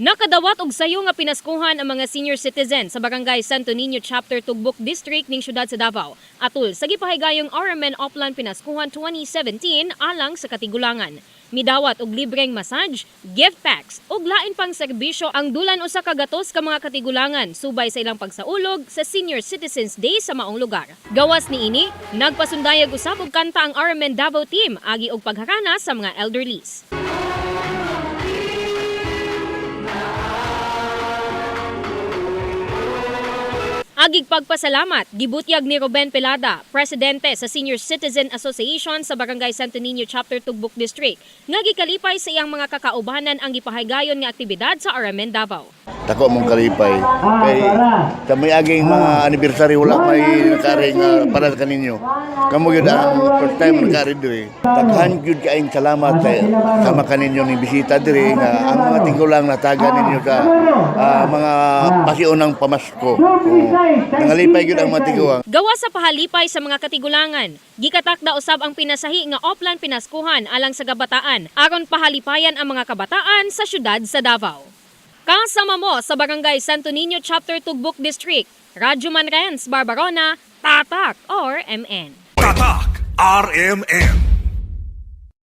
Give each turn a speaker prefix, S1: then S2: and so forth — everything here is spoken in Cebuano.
S1: Nakadawat og sayo nga pinaskuhan ang mga senior citizen sa Barangay Santo Niño Chapter, Tugbok District ning syudad sa Davao. Atul sa gipahigayong RMN Oplan Pinaskuhan 2017 alang sa katigulangan. Midawat og libreng massage, gift packs ug lain pang serbisyo ang dulan 100 ka mga katigulangan subay sa ilang pagsaulog sa Senior Citizens Day sa maong lugar. Gawas niini, nagpasundayag usab og kanta ang RMN Davao team agi og pagharana sa mga elderlies. Agig pagpasalamat, gibutyag ni Ruben Pelada, presidente sa Senior Citizen Association sa Barangay Santo Niño Chapter, Tugbok District, nga gikalipay sa iyang mga kakaubanan ang gipahigayon nga aktibidad sa RMN Davao.
S2: Dako mong kalipay. Kay sa may aging mga anniversary, wala may nakari nga para sa kaninyo. Kamo gyud ang first time nakari diri. Daghan gyud kaayong salamat sa sama kaninyo ni bisita diri nga ang mga tigulang nataga ninyo sa mga pasiunang pamasko. Oh, nangalipay gyud ang mga tigulang.
S1: Gawas sa pahalipay sa mga katigulangan, gikatakda usab ang pinasahi nga Oplan Pinaskuhan alang sa kabataan aron pahalipayan ang mga kabataan sa syudad sa Davao. Kasama mo sa Barangay Santo Niño Chapter, Tugbok District, Radyo Manrens, Barbarona, Tatak or MN.
S3: Tatak RMN.